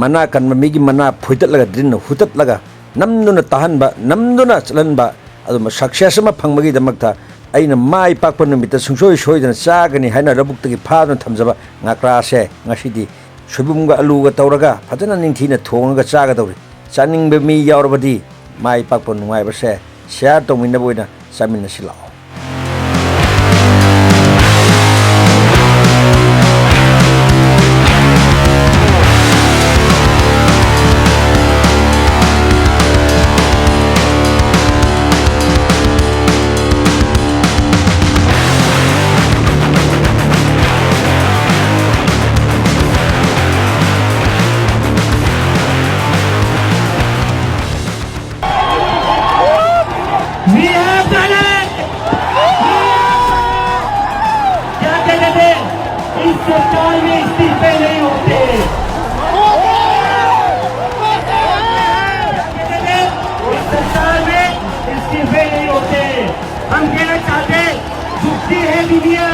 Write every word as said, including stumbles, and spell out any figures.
ꯃꯅꯥ ꯀꯟꯕ ꯃꯤꯒꯤ ꯃꯅꯥ ꯐꯣꯏꯗꯠꯂꯒ, ꯗ꯭ꯔꯤꯟꯅ ꯍꯨꯇꯠꯂꯒ, ꯅꯝꯗꯨꯅ ꯇꯥꯍꯟꯕ, ꯅꯝꯗꯨꯅ ꯆꯠꯍꯟꯕ, ꯑꯗꯨꯝꯕ success ꯑꯃ ꯐꯪꯕꯒꯤꯗꯃꯛꯇ ꯑꯩꯅ ꯃꯥꯏ ꯄꯥꯛꯄ ꯅꯨꯃꯤꯠꯇ ꯁꯨꯡꯁꯣꯏ ꯁꯣꯏꯗꯅ ꯆꯥꯒꯅꯤ ꯍꯥꯏꯅ ꯂꯧꯕꯨꯛꯇꯒꯤ ꯐꯥꯗꯨꯅ ꯊꯝꯖꯕ ꯉꯀ꯭ꯔꯥꯁꯦ ꯉꯁꯤꯗꯤ ꯁꯣꯏꯕꯨꯝꯒ ꯑꯂꯨꯒ ꯇꯧꯔꯒ ꯐꯖꯅ ꯅꯤꯡꯊꯤꯅ ꯊꯣꯡꯉꯒ ꯆꯥꯒꯗꯧꯔꯤ꯫ ꯆꯥꯅꯤꯡꯕ ꯃꯤ ꯌꯥꯎꯔꯕꯗꯤ ꯃꯥꯏ ꯄꯥꯛꯄ ꯅꯨꯡꯉꯥꯏꯕꯁꯦ share ꯇꯧꯃꯤꯟꯅꯕ ꯑꯣꯏꯅ ꯆꯥꯃꯤꯟꯅꯁꯤ ꯂꯥꯛꯑꯣ꯫ We have done it! क्या कहते थे? इस सरकार में इस्तीफे नहीं होते। क्या कहते थे? इस सरकार में इस्तीफे नहीं होते। हम कहना चाहते हैं, झुकती है दुनिया।